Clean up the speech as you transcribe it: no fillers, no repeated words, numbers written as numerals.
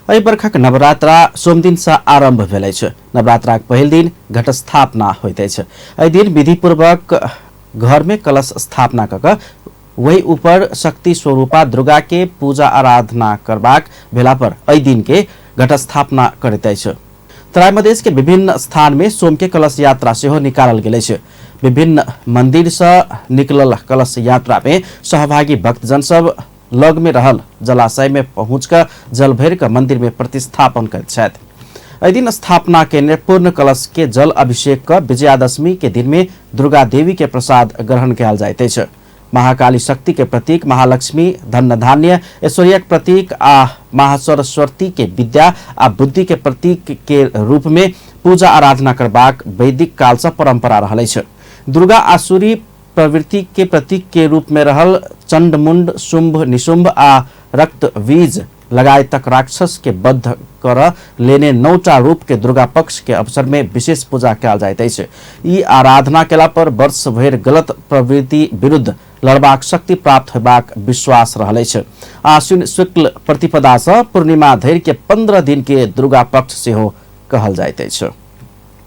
एहि बरखक नवरात्रा सोमदिन सँ आरंभ भेल अछि। नवरात्राक पहिल दिन घटस्थापना होइत अछि। एहि दिन विधिपूर्वक घर में कलश स्थापना कऽ कऽ वही ऊपर शक्ति स्वरूपा दुर्गा के पूजा आराधना करबाक भेला पर एहि दिन के घटस्थापना करैत अछि। तराई मधेश के विभिन्न स्थान में सोम के कलश यात्रा सेहो निकालल गेल अछि। विभिन्न मंदिर सँ निकलल कलश यात्रा में सहभागी भक्तजन सब लग में रहल जलाशय में पहुंच कऽ जल भरि कऽ मंदिर में प्रतिस्थापन करैत छथि। एहि दिन स्थापना केने पूर्ण कलश के जल अभिषेक कऽ विजयादशमी के दिन में दुर्गा देवी के प्रसाद ग्रहण कयल जाइत अछि। महाकाली शक्ति के प्रतीक महालक्ष्मी, धन धान्य, ऐश्वर्यक प्रतीक आ महासरस्वती के विद्या आ बुद्धि के प्रतीक के रूप में पूजा आराधना करबाक वैदिक काल सँ परंपरा रहल अछि। दुर्गा आसुरी प्रवृत्ति के प्रतीक के रूप में रहल चंडमुंड, शुंभ, निशुंभ आ रक्तबीज लगायतक राक्षस के बद्ध कर लेने 9टा रूप के दुर्गा पक्ष के अवसर में विशेष पूजा कयल जाइत अछि। ई आराधना केला पर वर्ष भरि गलत प्रवृत्ति विरुद्ध लड़बाक शक्ति प्राप्त होयबाक विश्वास रहल अछि। आश्विन शुक्ल प्रतिपदा सँ पूर्णिमा धरि के 15 दिन के दुर्गा पक्ष सेहो कहल जाइत अछि।